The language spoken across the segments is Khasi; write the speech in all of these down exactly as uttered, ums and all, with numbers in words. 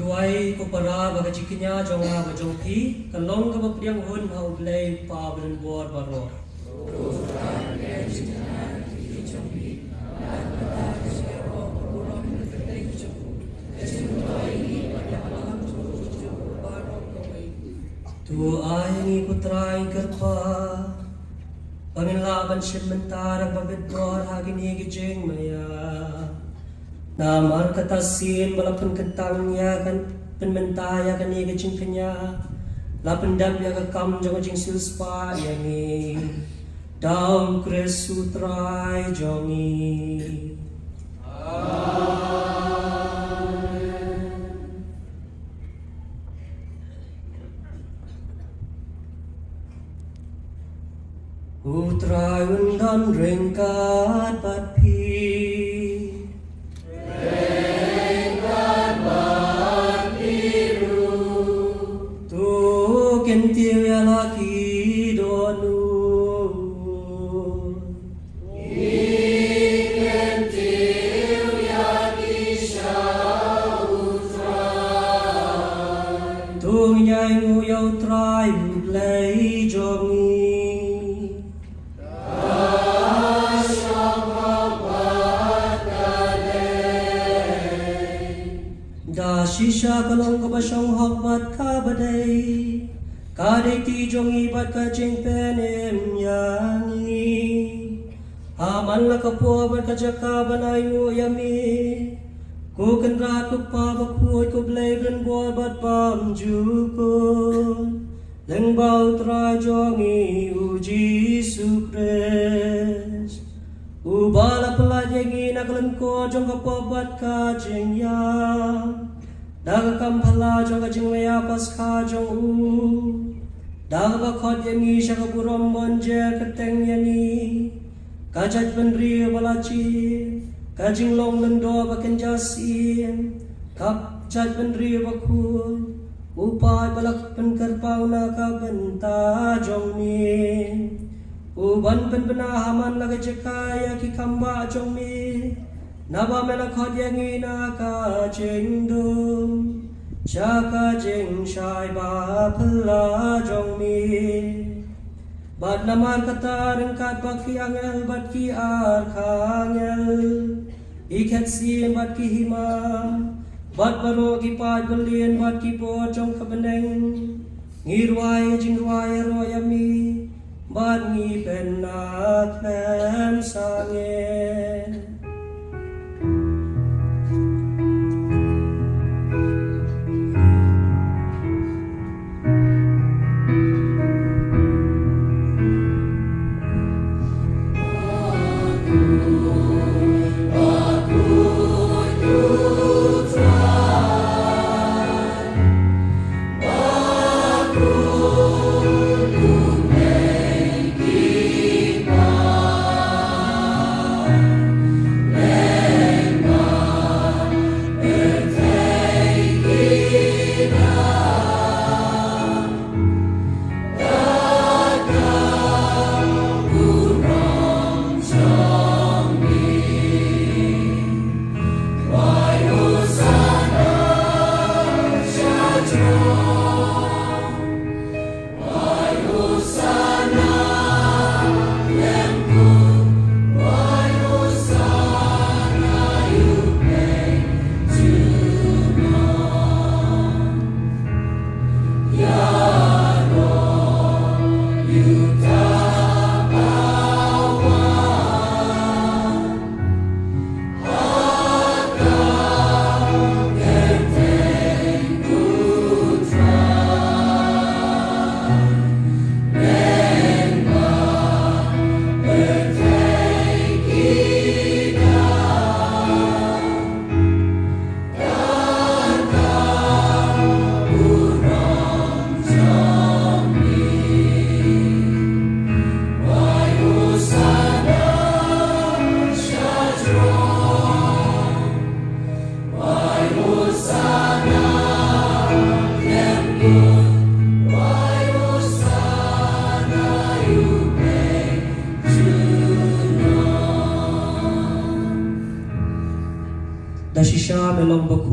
Wai ko para ba ka jingkñia jong nga bad jong phi ka long kaba pdiang hun ha U Blei Pa ba donbor baroh. To ai ngi ko Trai kyrpad ba ngin lah ban shim bynta da kaba bit bor ha kine ki jingmaïa. Namar kata sien ba la pynkyntang ïa kan pynmynta ïa kane ka jingkñia, la pyndep ïa ka kam jong ka jingsiewspah ïa ngi. Da U Khrist U Trai jong ngi. Amen. U Trai un don ryngkat bad phi. Ryngkat bad phi ruh. To kyntiew ïa la ki dohnud. To ngin ïainguh ïa U Trai U Blei jong ngi. Da shisha ka long kaba shong hok bad kaba dei, ka dei kti jong ngi bad ka jingpynim ïa ngi. Ha man la ka por bad ka jaka ban ainguh ïa me, ko Kynrad, ko Kpa Bakhuid, ko Blei ba donbor bad bymjukut, lyngba U Trai jong ngi U Jisu Khrist, uba la pyllait ïa ngi na ka lyngkor jong ka pop bad ka jingïap. Da ka kam phylla jong ka jingmaïa Paskha jong u, da kaba khot ïa ngi sha ka burom ban jer kyrteng ïa ngi, ka jaitbynriew ba la jia, ka jinglong lyngdoh ba kynja siem, ka jaitbynriew bakhuid, u paid ba la pynkyrpang na ka bynta jong me, u ban pynbna ha man la ka jaka ïa ki kam bah jong me, naba me la khot ïa ngi na ka jingdum sha ka jingshai ba phylla jong me. Bad namar kata ryngkat bad ki angel bad ki archangel, ki khet siem bad ki hima, bad baroh ki paid byllian bad ki bor jong ka bneng, ngi rwai ka jingrwai ïaroh ïa me, bad ngi pynakhlem sangeh.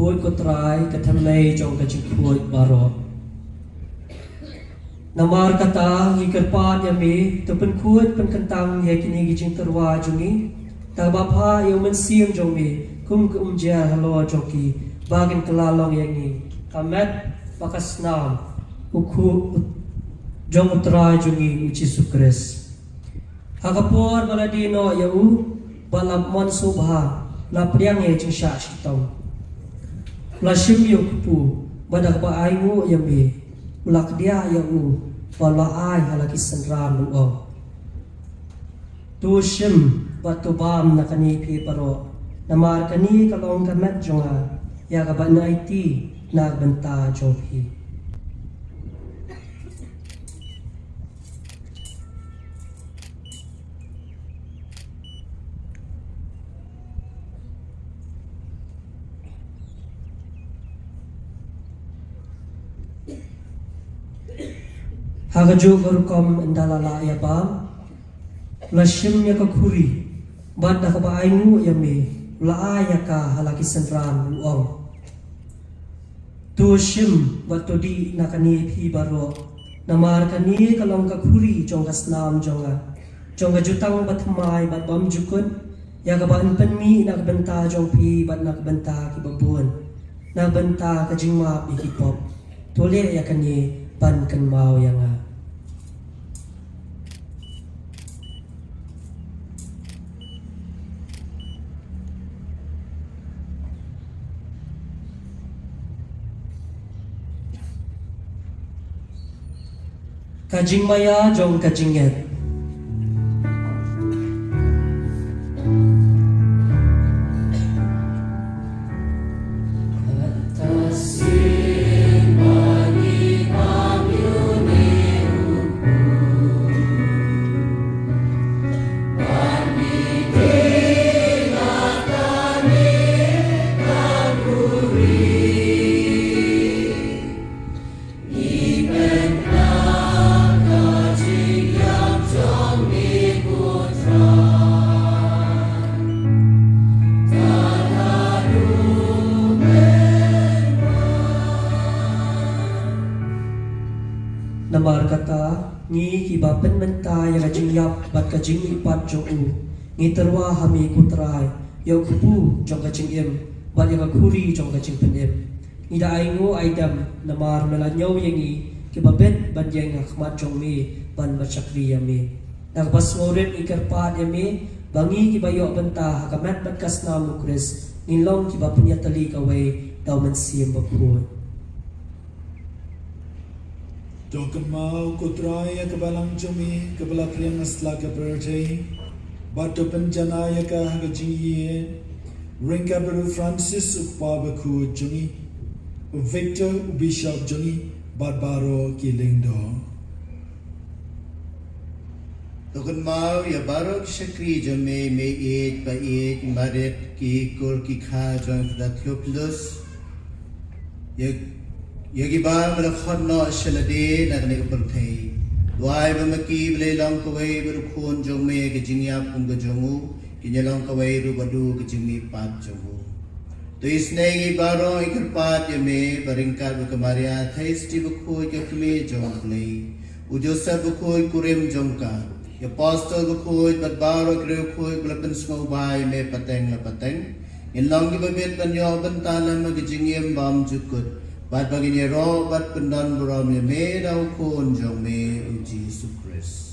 Khuid ko Trai, ka thymmei jong ka jingkhuid baroh. Namar kata ngi kyrpad ïa me, to pynkhuid pynkyntang ïa kine ki jingtyrwa jong ngi da kaba phah ïa u Mynsiem jong me kum ka umjer halor jong ki, ba kin kylla long ïa ngi ka met bad ka snam u Khuid jong u Trai jong ngi u Jisu Khrist. Ha ka por ba la die noh ïa u, ba la mon sngewbha, la pdiang ïa ka jingshah shitom. La shim ïa u kpu, bad da kaba ainguh ïa me, u la kdiah ïa u, bad u la ai ha la ki synran u ong: To shim bad to bam na kane phi baroh, namar kane ka long ka met jong nga, ïa kaba ngan aiti na ka bynta jong phi. Ha kajuh ka rukom ynda la lah ïa bam, la shim ïa ka khuri, bad da kaba ainguh ïa me, u la ai ïa ka ha la ki synran u ong: To shim bad to dih na kane phi baroh, namar kane ka long ka khuri jong ka snam jong nga, jong ka jutang bathymmai bad bymjukut, ïa kaba yn pynmih na ka bynta jong phi bad na ka bynta kiba bun, na ka bynta ka jingmap ïa ki pop. To leh ïa kane ban kynmaw ïa nga. Ka jingmaïa jong ka jingngeit. Namar kata, ngi kiba pynmynta ïa ka jingïap bad ka jingmihpat jong u, ngi tyrwa ha me ko Trai, ïa u kpu jong ka jingim bad ïa ka khuri jong ka jingpynim. Ngi da ainguh aidem namar me la ñiew ïa ngi kiba bit ban ïeng ha khmat jong me ban bishakri ïa me. Da kaba sngewrit ngi kyrpad ïa me ba ngi kiba ïoh bynta ha ka met bad ka snam u Khrist ngin long kiba pynïatylli kawei da u Mynsiem Bakhuid. To kynmaw ko Trai ïa ka balang jong me kaba la pdiang ha sla ka pyrthei, bad to pynjanai ïa ka ha ka jingïeit ryngkat bad u Francis u kpa bakhuid jong ngi, u Victor u bishop jong ngi, bad baroh ki lyngdoh. To kynmaw ïa baroh ki shakri jong me, me ïeit ba ïeit, marit ki kur ki kha jong Father Theophilus, ïa, ïa kiba me la khot noh sha lade na kane ka pyrthei. Duwai ba ma ki ba la long kawei bad u Khun jong me ha ka jingïap kum ka jong u, kin ïa long kawei ruh bad u ha ka jingmihpat jong u. To isynei ïa ngi baroh, ngi kyrpad ïa me ba ryngkat bad ka Maria Theisotti bakhuid ka kmie jong U Blei, u Joseph bakhuid kurim jong ka, ki apostol bakhuid bad baroh ki riewkhuid ba la pynsngewbha ïa me pateng la pateng, ngin long kiba bit ban ïoh bynta lem ha ka jingim bymjukut, bad ba ngin ïaroh bad pyndonburom ïa me da u Khun jong me u Jisu Khrist.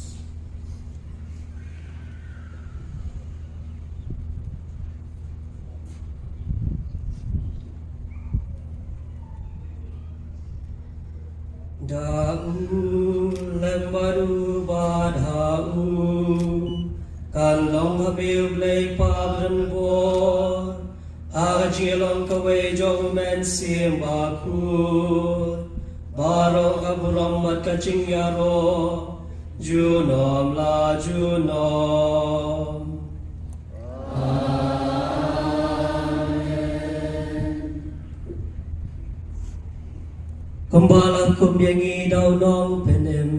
Da u lem bad u bad ha u kan long ha me U Blei Kpa badonbor, ha ka jingïalong kawei jong U Mynsiem Bakhuid, baroh ka burom bad ka jingïaroh junom la junom. Amen. Kumba la hukum ïa ngi da u Nongpynim,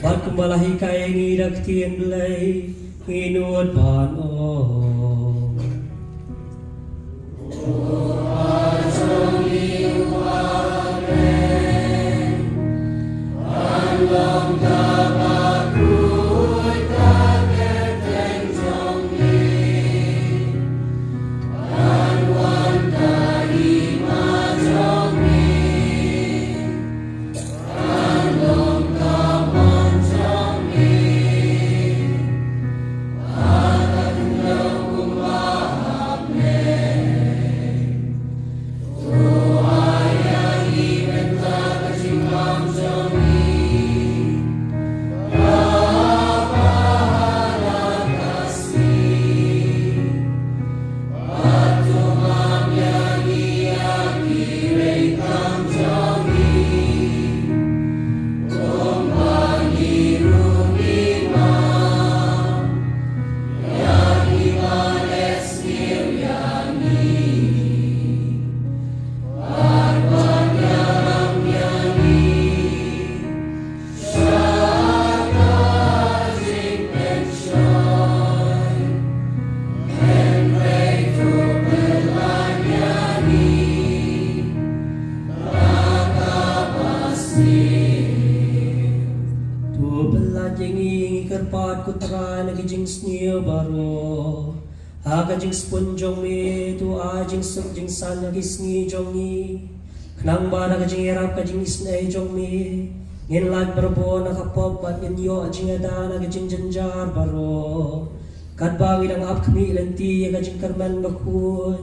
bad kumba la hikai ïa ngi da ka ktien Blei, ngin nud ban ong: To pyllait ïa ngi, ngi kyrpad ko Trai, na ki jingsniew baroh. Ha ka jingsbun jong me, to ai jingsuk jingsan ha ki sngi jong ngi. Khnang ba da ka jingïarap ka jingisynei jong me, ngin lait barabor na ka pop bad ngin ïoh jingada na ka jingjynjar baroh. Katba ngi dang ap khmih lynti ïa ka jingkyrmen bakhuid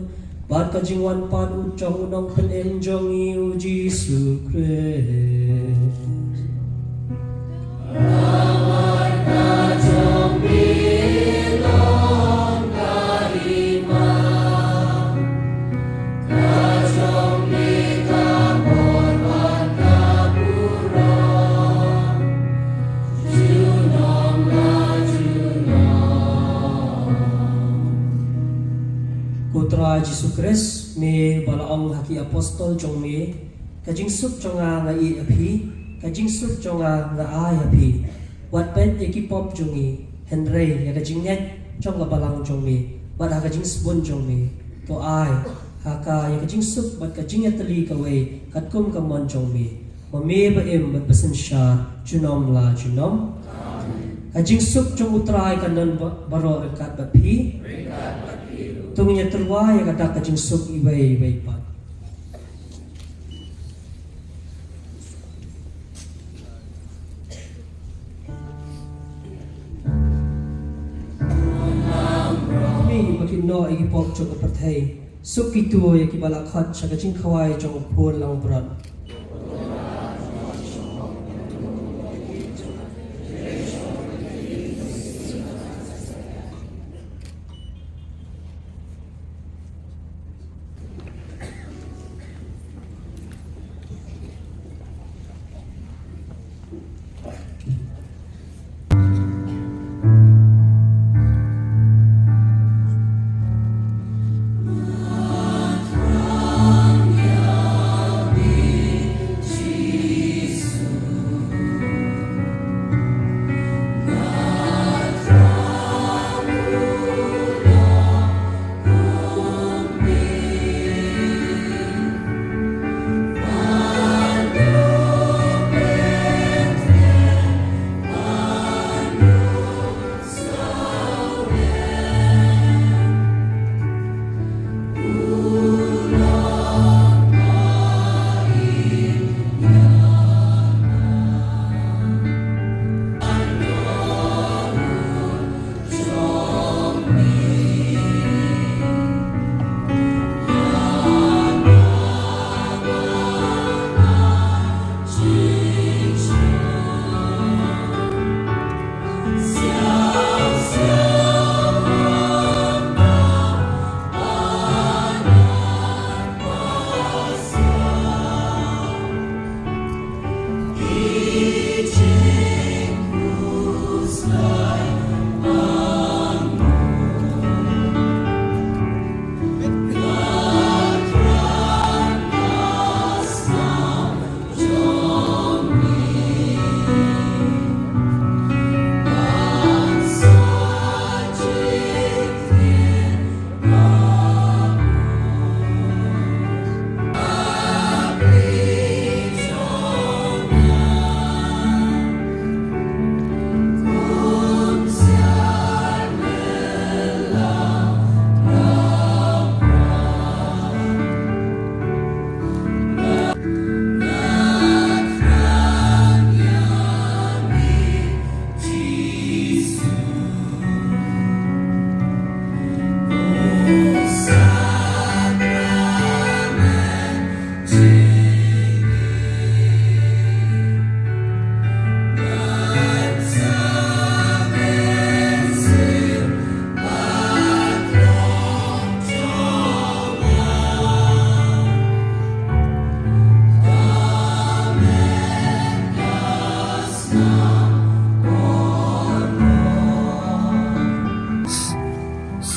bad ka jingwan pat jong u Nongpynim jong ngi u Jisu Khrist. Ko Trai Jisu Khrist, me ba la ong ha ki apostol jong me, ka jingsuk jong nga nga ïeh ha phi, ka jingsuk jong nga nga ai ha phi. Wat peit ïa ki pop jong ngi, hynrei ïa ka jingngeit jong ka balang jong me, bad ha ka jingsbun jong me, to ai ha ka ïa ka jingsuk bad ka jingïatylli kawei katkum ka mon jong me, ma me ba im bad ba synshar junom la junom. Ka jingsuk jong u Trai kan don ba-, baroh ryngkat bad phi. To ngin ïa tyrwa ïa ka dak ka jingsuk iwei ïa iwei pat. Khmih ba kin noh ïa ki pop jong ka pyrthei. Suk kito ïa kiba la khot sha ka jingkhawai jong u Khun Langbrot.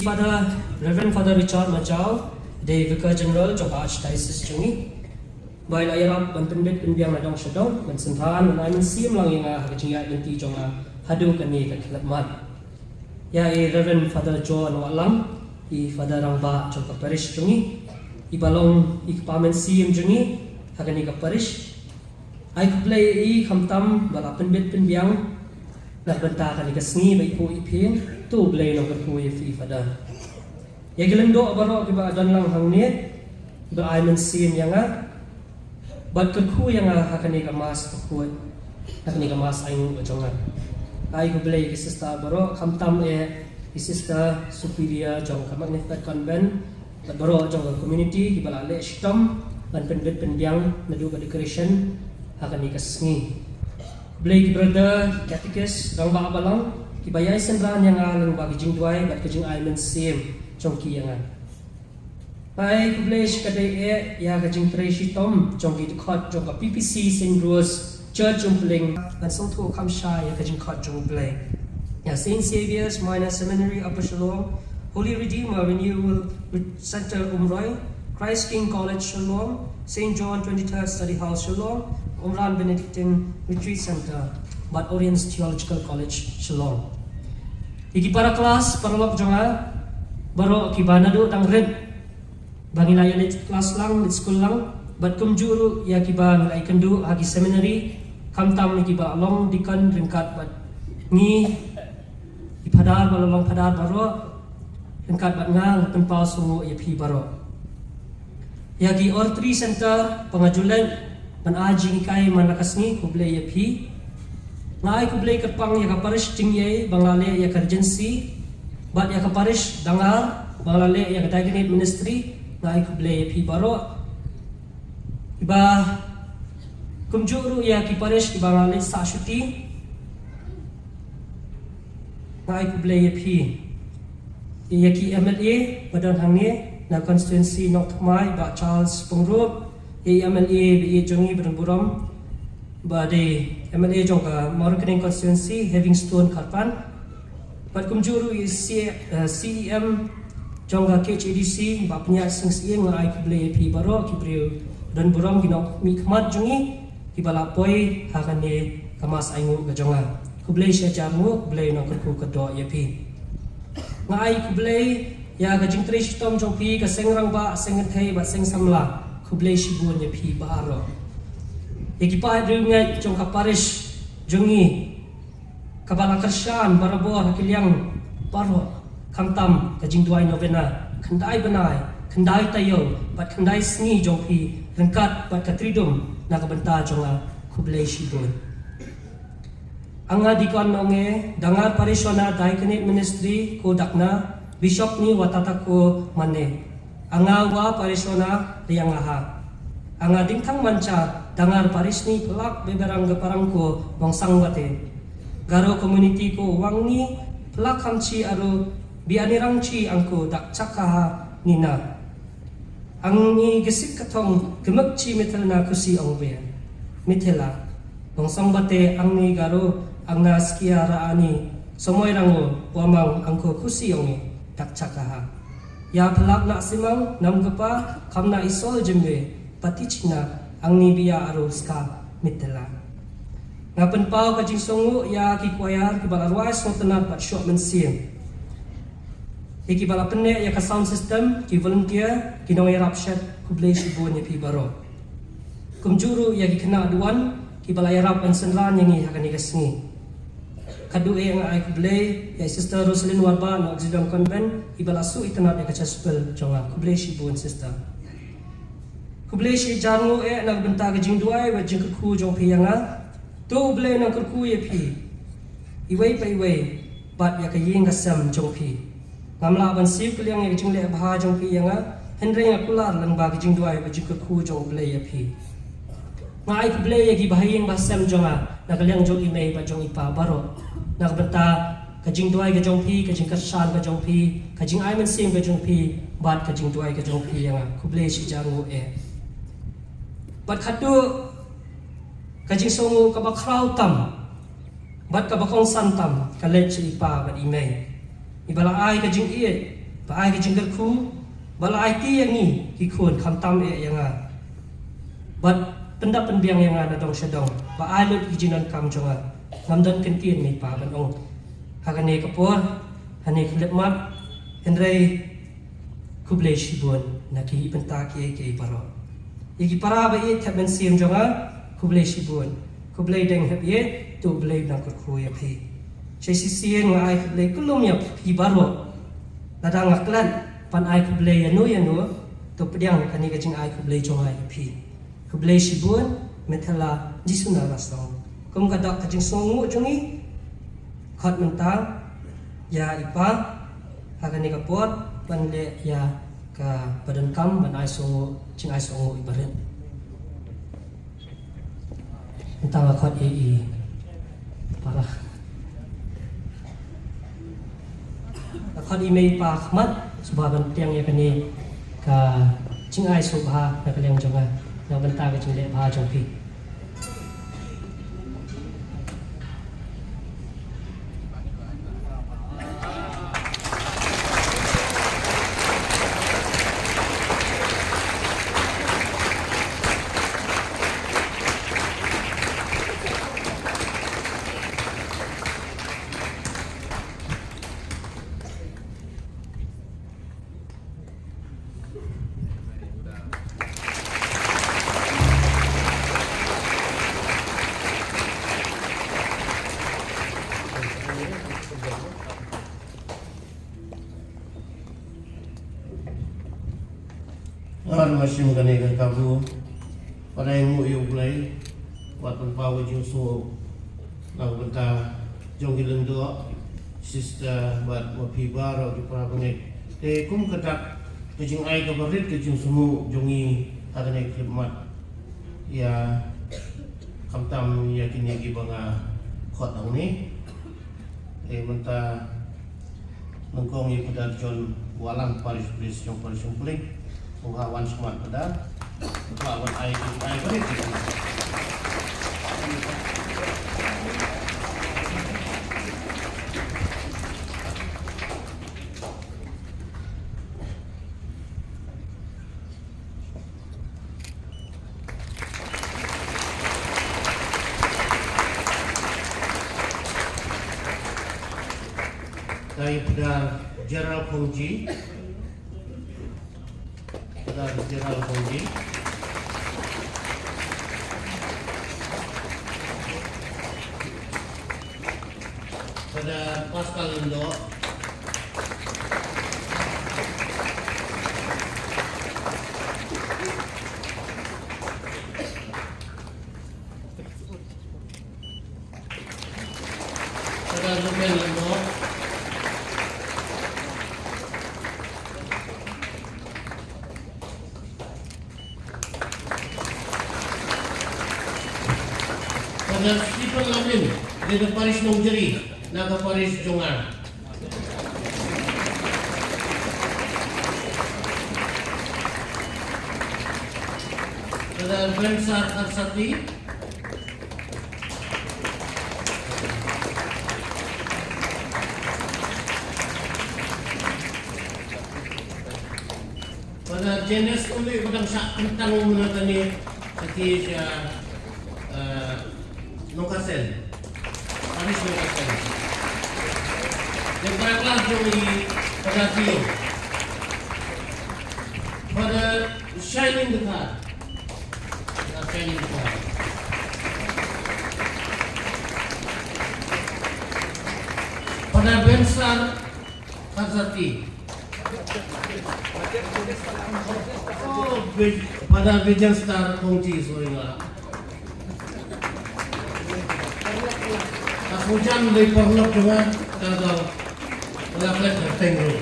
Father, Reverend Father Richard Majaw, dei Vicar General jong ka Archdiocese jong ngi. Ba i la ïarap ban pynbit pynbiang na dong sha dong, ban synran, ban ai mynsiem lang ïa nga ha ka jingïaid lynti jong nga haduh kane ka khyllipmat. Ïa i Reverend Father John Wahlang, i Father Rangbah jong ka parish jong ngi, i ba long i kpa mynsiem jong ngi ha kane ka parish. Ai khublei ïa i khamtam ba la pynbit pynbiang na ka bynta kane ka sngi ba i puh i phi. To U Blei nongkyrkhu ïa phi Father. Ïa ki lyngdoh baroh kiba don lang hangne, ba ai mynsiem ïa nga bad kyrkhu ïa nga ha kane ka mass bakhuid, ha kane ka mass ainguh ka jong nga. Ai khublei ïa ki sister baroh, khamtam eh ki sister superior jong ka Magnificat Convent bad baroh jong ka community kiba la leh shitom ban pynbit pynbiang naduh ka decoration ha kane ka sngi. Khublei ki brother, ki catechist, rangbah balang kiba ïai synran ïa nga lyngba ki jingduwai bad ki jingai mynsiem jong ki ïa nga. Ai khublei shikatdei eh ïa ka jingtrei shitom jong ki dkhot jong ka P P C Saint Rose Church Umpling, ban sngewthuh kham shai ïa ka jingkhot jong U Blei. Ïa Saint Xavier's Minor Seminary Upper Shillong, Holy Redeemer Renewal Centre Umroi, Christ King College Shillong, Saint John twenty-third Study House Shillong, Qumran Benedictine Retreat Centre bad Orien's Theological College Shillong. Ïa ki para klas paralok jong nga baroh kiba naduh dang rit ba ngi la ïa leit klas lang, leit skul lang, bad kumjuh ruh ïa kiba ngi la ïakynduh ha ki seminary, khamtam ïa kiba long deacon ryngkat bad ngi, ki phadar ba la long phadar baroh ryngkat bad nga, nga pynpaw sngewnguh ïa phi baroh. Ïa ki Oratory Centre ba nga ju leit ban ai jinghikai man la ka sngi, khublei ïa phi. Nga ai khublei kyrpang ïa ka parish Tyngiei ba nga la leh ïa ka Regency, bad ïa ka parish Dangar ba nga la leh ïa ka Diaconate Ministry. Nga ai khublei ïa phi baroh. Kiba kumjuh ruh ïa ki parish kiba nga la leit sah shuti, nga ai khublei ïa phi. Ïa ki M L A ba don hangne na constituency Nongthymmai, Bah Charles Pyngrope, ïa i M L A ba ïeit jong ngi ba don burom ba dei M L A jong ka Mawryngkneng constituency, Heavingstone Kharpan. Bad kumjuh ruh ïa i C-, eh, C E M jong ka K H A D C, Bah Pynïaid Sing Syiem. Nga ai khublei ïa phi baroh ki briew ba don burom, ki nongmihkhmat jong ngi kiba la poi ha kane ka mass ainguh ka jong nga. Khublei shihajar nguh, khublei nongkyrkhu kyrdoh ïa phi. Nga ai khublei ïa ka jingtrei shitom jong phi, ka seng rangbah, seng kynthei bad seng samla. Khublei shibun ïa phi baroh. Ïa ki paid riewngeit jong ka parish jong ngi, kaba la kyrshan barabor ha ki liang baroh, khamtam ka jingduwai novena khyndai bnai khyndai taïew bad khyndai sngi jong phi ryngkat bad ka Triduum na ka bynta jong nga, khublei shibun. Anga Deacon Nonge, Dangar Parishioner Diaconate Ministry ko Dakna, Bishop ni Watatako Mane. Anga Wa Parishioner Riangaha. Anga Dingthang Mancha, Dangar Parish ni Phlak Beberang Geparang ko Bongsang Wate. Garo Community ko Wangni Phlak Khamchi Aro Bianirangchi Angko Dakchakaha Nina. Angni Gesik Kathong Gemekchi Mithilna Kusi Ongbe. Mithila. Bongsang Bate Angni Garo Angna Skia Raani Somoi Rango Wamang Angko Kusi Ongi Dakchakaha. Ïa Phlak Na Simang Namgapa Khamna Isol Jembe Patichina Angni Bia Aro Ska Mithila. Nga pynpaw ka jingsngewnguh ïa ki choir kiba la rwai sngewtynnat bad shoh mynsiem. Ïa kiba la pynneh ïa ka sound system, ki volunteer, ki nongïarap shet, khublei shibun ïa phi baroh. Kumjuh ruh ïa ki khynnah duwan kiba la ïarap ban synran ïa ngi ha kane ka sngi. Khatduh eh nga ai khublei ïa i Sister Roselyn Warbah na Oxidom Convent, iba la suh itynnat ïa ka chapel jong nga. Khublei shibun Sister. Khublei shihajar nguh eh na ka bynta ka jingduwai bad jingkyrkhu jong phi ïa nga. To U Blei nongkyrkhu ïa phi iwei pa iwei bad ïa ka ïing ka sem jong phi. Ngam lah ban siew kylliang ïa ka jingleh bha jong phi ïa nga, hynrei nga kular lyngba ka jingduwai bad jingkyrkhu jong U Blei ïa phi. Nga ai khublei ïa ki bahaïing bahasem jong nga na ka liang jong i mei bad jong i pa baroh, na ka bynta ka jingduwai ka jong phi, ka jingkyrshan ka jong phi, ka jingai mynsiem ka jong phi bad ka jingduwai ka jong phi ïa nga. Khublei shihajar nguh eh. Bad khatduh ka jingsngewnguh kaba khraw tam bad kaba kongsan tam ka leit sha i pa bad i mei, iba la ai ka jingïeit, ba ai ka jingkyrkhu, ba la aiti ïa ngi ki khun khamtam eh ïa nga, bad pyndap pynbiang ïa nga na dong sha dong, ba ai lut ki jingdonkam jong nga. Ngam don kyntien mei pa ban ong ha kane ka por, ha kane ka khyllipmat, hynrei khublei shibun na ki bynta kiei kiei baroh. Ïa ki para ba ïeit thep mynsiem jong nga, Khublei shibun. Khublei dang hep ye, to Blei nang kyrkhu ïa phi. Shisien nga ai khublei kullum ïa phi baroh. Lada nga klet ban ai khublei ïa no ïa no, to pdiang kane ka jingai khublei jong nga ïa phi. Khublei shibun, mynta la Jisu na la song. Kum ka dok ka jingsngewnguh jong ngi, khot mynta ïa i pa ha kane ka por ban leh ïa kaba donkam ban ai sngewnguh, jingai sngewnguh i barit. Mynta nga khot ïa i para. Nga khot i mei i pa khmat, sngewbha ban pdiang ïa kane ka jingai sngewbha na ka liang jong nga na ka bynta ka jingleh bha jong phi. Ngan ïa shim kane ka kabu. Pat ai nguh ïa U Blei, wat pynpaw ka jingsngew na ka bynta jong ki lyngdoh, sister bad ma phi baroh ki para bangeit. Te kum ka dak ka jingai kaba rit ka jingsngew jong ngi ha kane ka khyllipmat ïa khamtam ïa kine kiba nga khot hangne. Te mynta nyngkong ïa u Phadar John Wahlang, Parish Priest jong Parish Umpling. U ha wan smat Phadar. U ha wan ai, ai bari. Dei Phadar Gerald Khongji. Phadar Gerald Khongji. Phadar Pascal Lyngdoh. Phadar Ruben Lyngdoh. Phadar Stephen Lamin, dei na Parish Nongjri, na ka Parish jong nga. Phadar Bensar Karsati. Phadar James Uli, ba dang shah kyntang mynta kane, kati sha, eh, Nongkasen. Parish Nongkasen. Dei para klas jong i Phadar Tio. Phadar Shining Dkhar. Phadar Shining Dkhar. Phadar Bensar Karsati. Oh, Bij-, Phadar Bijan Star Khongji, sorry nga. Ka Sujan dei paralok jong nga, ka dang la klet ha teng ruh.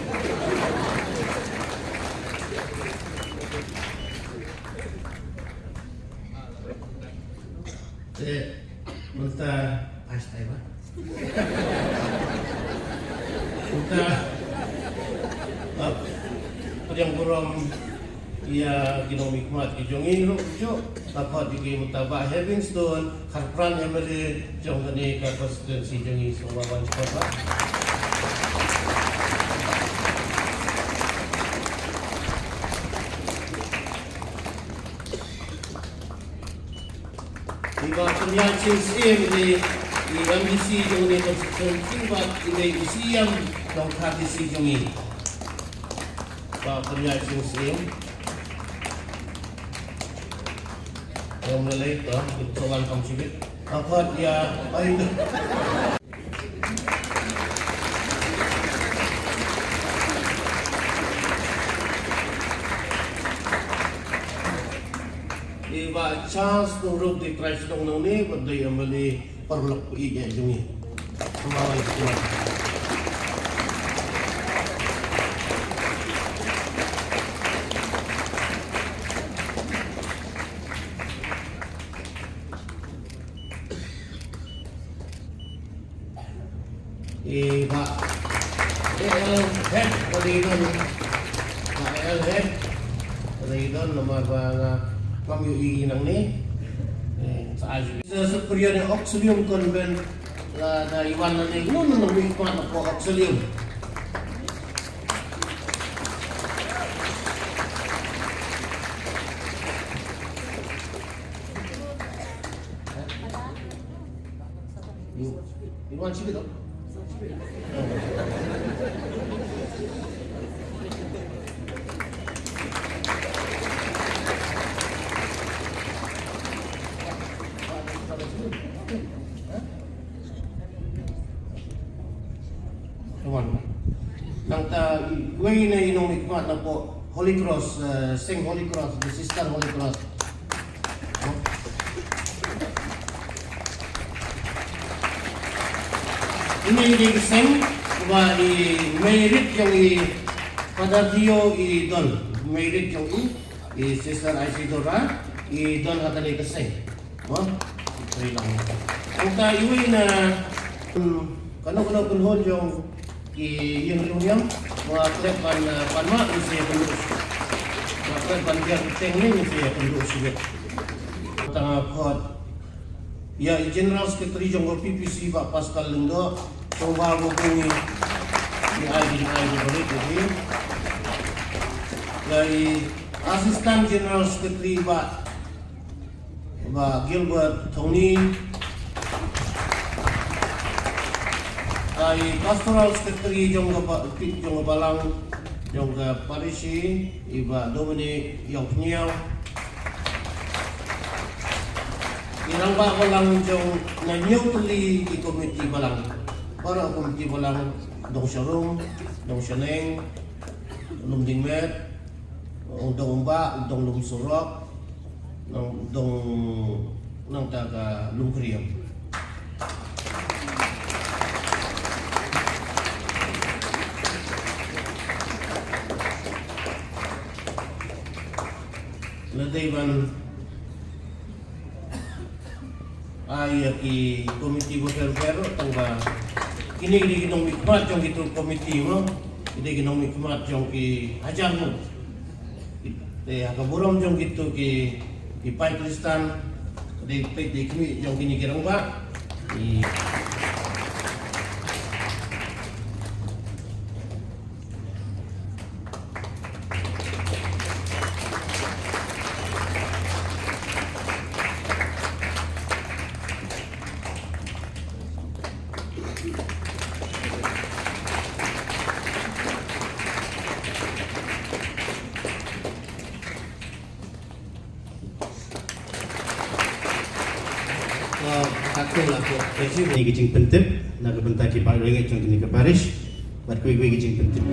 Te mynta ai stai ba. Mynta, ah, pdiang burom ïa ki nongmihkhmat ki jong ngi ruh, ki jong, tapat ïa ki mynta Bah Heavingstone, Kharpran M L A jong kane ka constituency jong ngi, sngewbha ban sngewbha. I Bah Pynïaid Sing Syiem i, i M D C jong kane ka constituency bad i dei i C M jong ka D C jong ngi. Bah Pynïaid Sing Syiem. Ngam lei to, ito wan kam sibit. Apat ya, ai. Iba chance nong rup di trai sdong nong ni, bad di amali parlok i ya jong i. Kembali ke tuan. I ba. Eh, eh, eh, padi don. Ba, eh, eh. Padi don nama ba nga kam yu i nang ni. Eh, sa aji. Sa superior ni oxalium convent la da iwan la ni ngun ngun mi kwan ko oxalium. You, you want to do it? Come on. Nangta iwei na i nongmihkhmat na poh Holy Cross, eh, Seng Holy Cross, the Sister Holy Cross. Ini i dei ka seng, ba i mei rit jong i Father Theo i don, mei rit jong i, i Sister Isidora i don ha kane ka seng. Mo? Nangta iwei na, hmm, kano kano kynhun jong ki ïing riewniam, wa klet ban, eh, pan mah, ngin sa ïakynduh. Wa klet ban biang teng ne, ngin sa ïakynduh sibit. Tang, eh, khot. Ïa i General Secretary jong ka P P C, Bah Pascal Lyngdoh, sngewbha ba bun ngi, ngi ai, ngi ai, ngi balik, ngi. Ïa i Assistant General Secretary, Bah Bah Gilbert Thongni, i Pastoral Secretary jong ka ba-, jong ka balang, jong ka parish, i Bah Dominic Ïawphniaw. I rangbah balang jong na hynñiew tylli ki komiti balang. Para komiti balang, Dongsharum, Dongshaneng, Lumdingmet, Dong Umbah, Dong Lumsurok, Dong, Dong, nangta ka Lumkhriam. Lada dei ban ai ïa ki komiti bapher bapher, tang ba kine ki dei ki nongmihkhmat jong kitu ki komiti mo, ki dei ki nongmihkhmat jong ki hajar ngut. Te ha ka burom jong kitu ki, ki paid Khristan, dei peit dei khmih jong kine ki rangbah. Ki Ka kong la ko. Ni ki jingpyntip na ka bynta ki paid riewngeit jong kane ka parish bad kiwei kiwei ki jingpyntip.